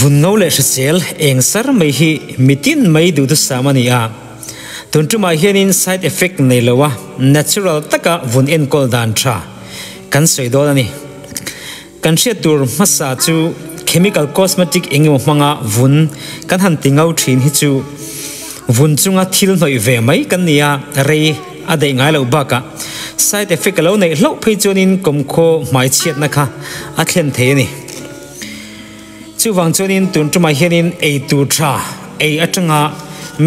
Vun ngo leh hrisel eng sar mai hi mitin mai duhthusam a ni a. Tun tumah hianin side effect nei lo a natural taka vun enkawl dan tha kan sawi dawn a ni. Kan hriat tur hmasa chu chemical cosmetic engemaw hmanga vun kan han ti ngo thin hi chu vun chunga thil hnawih ve mai kan ni a, rei a daih ngai loh bakah side effect a lo neih hlauh phei chuanin kawmkhaw hmaichhiatna kha a thlen thei a ni. Chuvang chuanin tun tumah hianin ei tur tha ei atanga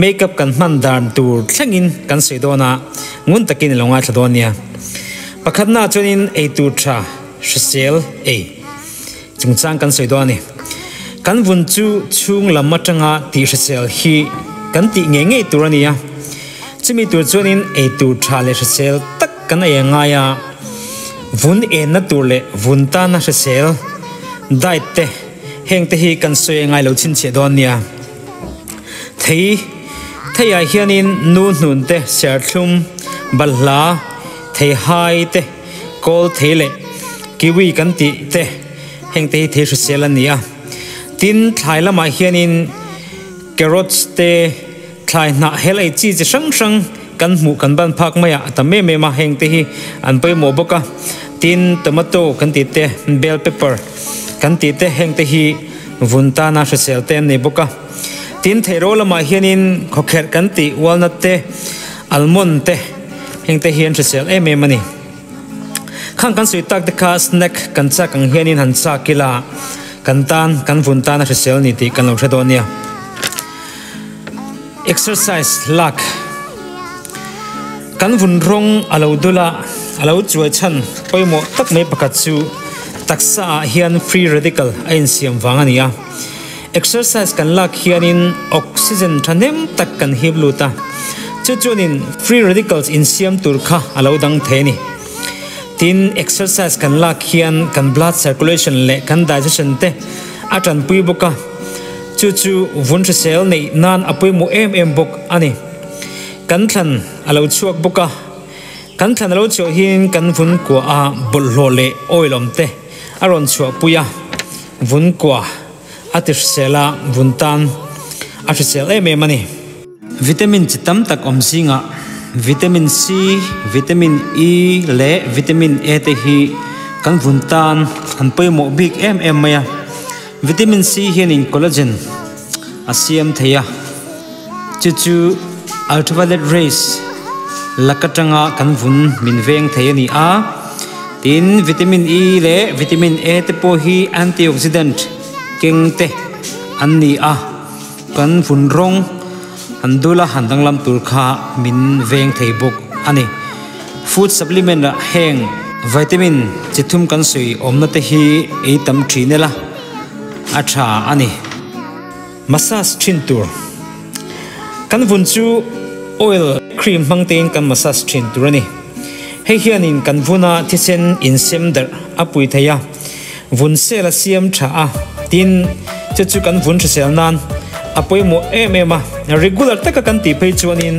makeup kan hman dan tur thlengin kan sawi dawn a, ngun takin i lo ngaithla dawn nia. Pakhatnaah chuanin ei tur tha hrisel ei chungchang kan sawi dawn a ni. Kan vun chu chhung lam atanga tih hrisel hi kan tih ngei ngei tur a ni a, chumi tur chuanin ei tur tha leh hrisel tak kan ei a ngai a, vun enna tur leh vun tana hrisel Diet te, heng te hi kan sawi a ngai lo chhinchhiah dawn nia. Thei, theiah hianin nu hnun te, serthlum, balhla, theihai te, kawl thei leh kiwi kan tih te, heng te hi thei hrisel an ni a. Tin, thlai lamah hianin carrots te, thlai hnah hel ei chi chi hrang hrang kan hmuh kan ban phak maiah a tam em em a, heng te hi an pawimawh bawk a. Tin, tomato kan tih te, bell pepper kan tih te, heng te hi vun tana hrisel te an nei bawk a. Tin, theihraw lamah hianin khawkherh kan tih walnut te, almond te, heng te hi an hrisel em em a ni. Khang kan sawi tak te kha snack kan chak ang hianin han chak ila kan tan, kan vun tana hrisel a ni tih kan lo hre dawn nia. Exercise lak Kan vun rawng a lo dul a, a lo chuai chhan pawimawh tak mai pakhat chu taksa ah hian free radical a insiam vang a ni a. Exercise kan lak hianin oxygen thahnem tak kan hip lut a, chu chuanin free radicals insiam tur kha a lo dang thei a ni. Tin, exercise kan lak hian kan blood circulation leh kan digestion te a tanpui bawk a. Chu chu vun hrisel neih nan a pawimawh em em bawk a ni. Kan thlan a lo chhuak bawk a, kan thlan a lo chhuah hian kan vun kua a bawlhhlawh leh oil awm te a rawn chhuah pui a, vun kua a ti hrisel a, vun tan a hrisel em em a ni. Vitamin chi tam tak awm zingah Vitamin C, Vitamin E leh Vitamin A te hi kan vun tan an pawimawh bik em em mai a. Vitamin C hianin collagen a siam thei a, chu chu ultraviolet rays lak atanga kan vun min veng thei a ni a. Tin, vitamin E leh vitamin A te pawh hi antioxidant keng te an ni a, kan vun rawng han dul a han danglam tur kha min veng thei bawk a ni. Food supplement ah heng vitamin chi thum kan sawi awmna te hi ei tam thin ila a tha a ni. Massage thin tur Kan vun chu oil cream hmang tein kan massage thin tur a ni. Hei hianin kan vuna thisen insem darh a pui thei a, vun cell a siam tha a, tin chu chu kan vun hrisel nan a pawimawh em em a, regular taka kan tih phei chuanin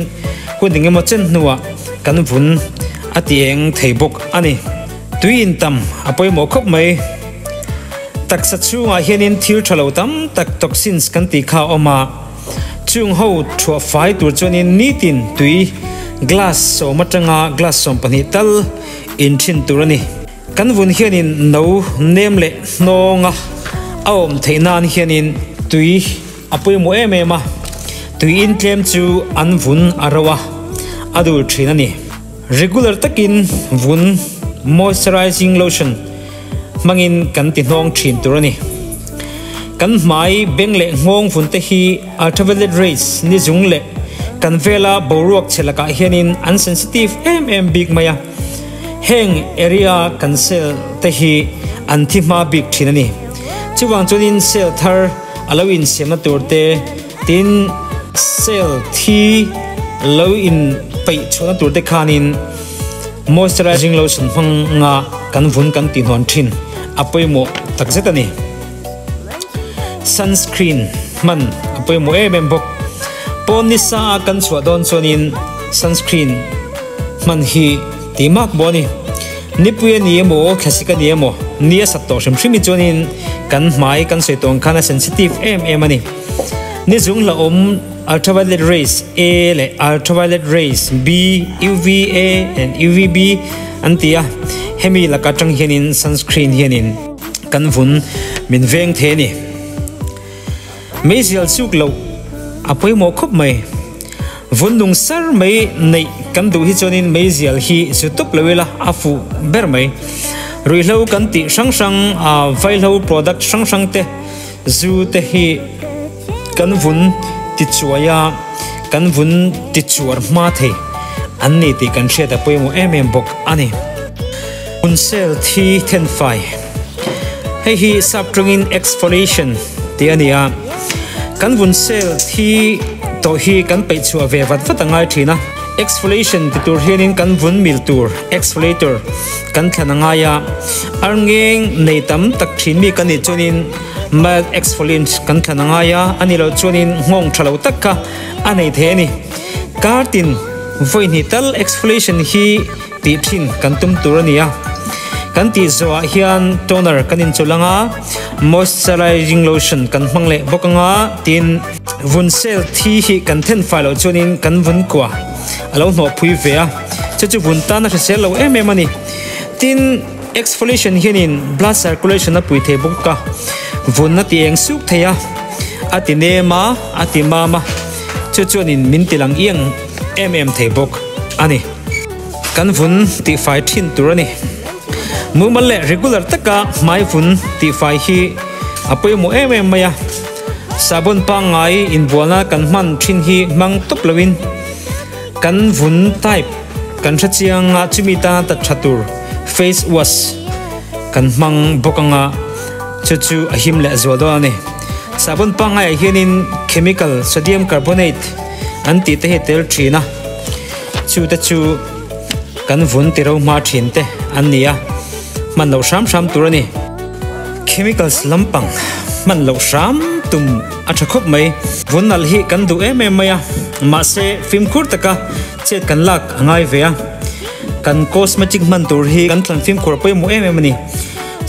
hun engemaw chen hnuah kan vun a ti eng thei bawk a ni. Tui in tam a pawimawh khawp mai. Taksa chhungah hianin thil tha lo tam tak toxins kan tih kha a awm a, chung ho thuah fai tur chuanin nitin tui glass sawm atanga glass 12 tal in thin tur a ni. Kan vun hianin no nem leh hnawnga a awm theih nan hianin tui a pawimawh em em a, tui in tlem chu an vun a ro a, a dul thin a ni. Regular takin vun moisturizing lotion hmangin kan ti hnawng thin tur a ni. Kan hmai beng leh nghawng vun te hi ultraviolet rays ni zung leh kan vela boruak chhe lakah hianin an sensitive em em bik mai a. Heng area kan cell te hi an thi hma bik thin a ni. Chuvang chuanin cell thar a lo insiamna tur te, tin cell thi lo in peih chhuahna tur te khanin moisturizing lotion hmanga kan vun kan tihnawn thin a pawimawh takzet a ni. Sunscreen hman a pawimawh em em bawk. Pawn nisa a kan chhuah dawn chuanin sunscreen hman hi tih mak bawh a ni. Nipui a ni emaw, thlasik a ni emaw. Ni a sat tawh hrim hrim hi chuanin kan hmai kan sawi tawh ang khan a sensitive em em a ni. Ni zung hlauhawm ultraviolet rays A leh ultraviolet rays B, UVA and UVB, an ti a, hemi laka atang hianin sunscreen hianin kan vun min veng thei a ni. Meizial chuk loh a pawimawh khawp mai. Vun nung sar mai neih kan duh hi chuanin meizial hi zu tawp lo ila a fuh ber mai. Ruihhlo kan tih hrang hrang, vaihlo product hrang hrang te, zu te hi kan vun tichuai a, kan vun tichuar hma thei an ni tih kan hriat a pawimawh em em bawk a ni. Vun cell thi thenfai. Hei hi sap tawngin exfoliation tih a ni a, kan vun cell thi tawh hi kan peih chhuah ve vat vat a ngai thin a. Exfoliation ti tur hianin kan vun mil tur, exfoliator, kan thlan a ngai a, arngeng nei tam tak thin mi kan nih chuanin mild exfoliant kan thlan a ngai a, a ni loh chuanin nghawng tha lo tak kha a nei thei a ni. Kartin vawi hnih tal exfoliation hi Tih thin kan tum tur a ni a, kan tih zawhah hian toner kan inchawlh ang a, moisturizing lotion kan hmang leh bawk ang a, tin vun cell thi hi kan then fai loh chuanin kan vun kua a lo hnawh phui ve a, chu chu vun tan a hrisel lo em em a ni. Tin, exfoliation hianin blood circulation a pui thei bawk a, vun a ti eng suk thei a, a ti nem a, a ti mam a, chu chuanin min ti lang iang em em thei bawk a ni. Kan vun tihfai thin tur a ni. Mumal leh regular taka hmai vun tihfai hi a pawimawh em em mai a. Sabon pangngai inbualna kan hman thin hi hmang tawp loin kan vun type kan hre chiang a, chumi tana tat tha tur face wash kan hmang bawk anga chu chu a him leh zual dawn a ni. Sabon pangngaiah hianin chemical sodium carbonate an tih te hi a tel thin a. Chu te chu kan vun ti ro hma thin te an ni a, hman loh hram hram tur a ni. Chemicals lampang hman loh hram tum a tha khawp mai. Vun nalh hi kan duh em em mai a, mahse fimkhur taka chet kan lak a ngai ve a. Kan cosmetic hman tur hi kan thlan fimkhur a pawimawh em em a ni.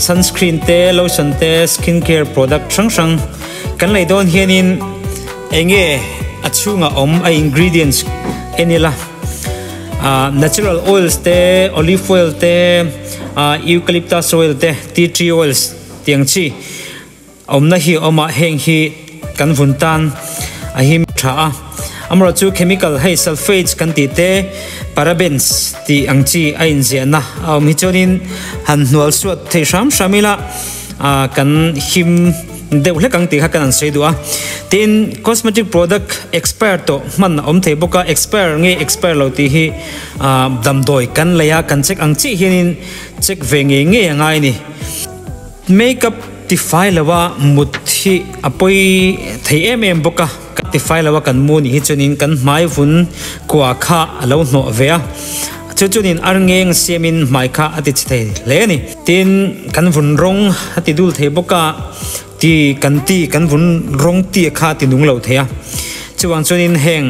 Sunscreen te, lotion te, skin care product hrang hrang kan lei dawn hianin, Enge a chhungah awm a ingredients en ila ah natural oils te olive oil te ah eucalyptus oil te tea tree oils tih ang chi awmna hi a awm a heng hi kan vun tan a him tha a amaherawh chu chemical hei sulfates kan tih te parabens tih ang chi a inziahna a awm hi chuanin han hnual suat thei hram hram ila ah kan him. Deuh hlek ang tih kha kan an sawi duh a. Tin, cosmetic product expire tawh hman a awm thei bawk a, expire nge expire lo tih hi damdawi kan lei a, kan check ang chiah hianin check ve ngei ngei a ngai a ni. Makeup tifai lo a mut hi a pawi thei em em bawk a, kan tifai lo a kan mu nih hi chuanin kan hmai vun kua kha a lo hnawh ve a, chu chuanin arngeng siamin hmai kha a ti chhe thei hle a ni. Tin, kan vun rawng a ti dul thei bawk a, ti kan ti kan vun rawng ti kha a ti nung lo thei a. Chuvang chuanin heng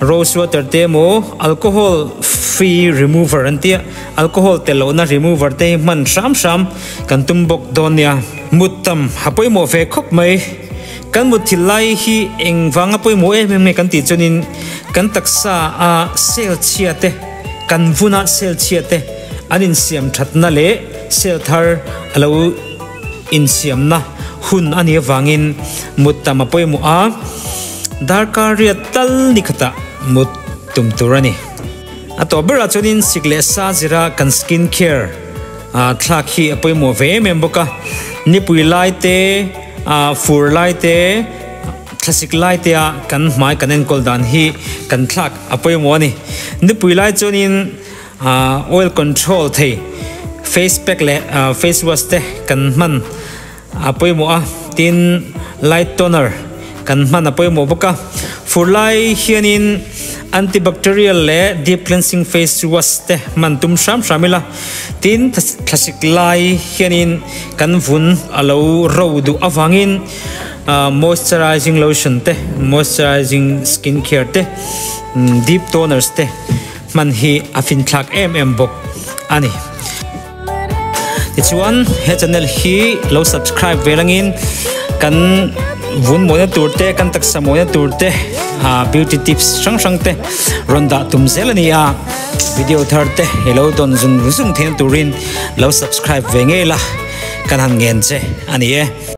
rose water te emaw alcohol free remover an tia, alcohol tel lohna remover te hi hman hram hram kan tum bawk dawn nia. Mut tam a pawimawh ve khawp mai. Kan mut thil lai hi engvanga pawimawh em em nge kan tih chuanin kan taksa a cell chhia te, kan vuna cell chhia te, An insiam thatna leh cell thar a lo insiamna hun a nih avangin mut tam a pawimawh a, darkar riat tal ni khatah mut tum tur a ni. A tawp berah chuanin sik leh sa zira kan skin care thlak hi a pawimawh ve em em bawk a, nipui lai te, fur lai te, thlasik lai te a kan hmai kan enkawl dan hi kan thlak a pawimawh a ni. Nipui lai chuanin. Oil control thei face pack leh face wash te kan hman a pawimawh a, tin light toner kan hman a pawimawh bawk a. Fur lai hianin antibacterial leh deep cleansing face wash te hman tum hram hram ila, tin thlasik lai hianin kan vun a lo ro duh avangin moisturizing lotion te, moisturizing skin care te, deep toners te. Hman hi a finthlak em em bawk a ni. Tichuan he channel hi lo subscribe ve langin kan vun mawina tur te kan taksa mawina tur te ah beauty tips hrang hrang te rawn dah tum zel a ni a, video thar te i lo dawn zung zung theihna turin lo subscribe ve ngei la kan han ngen che a ni e.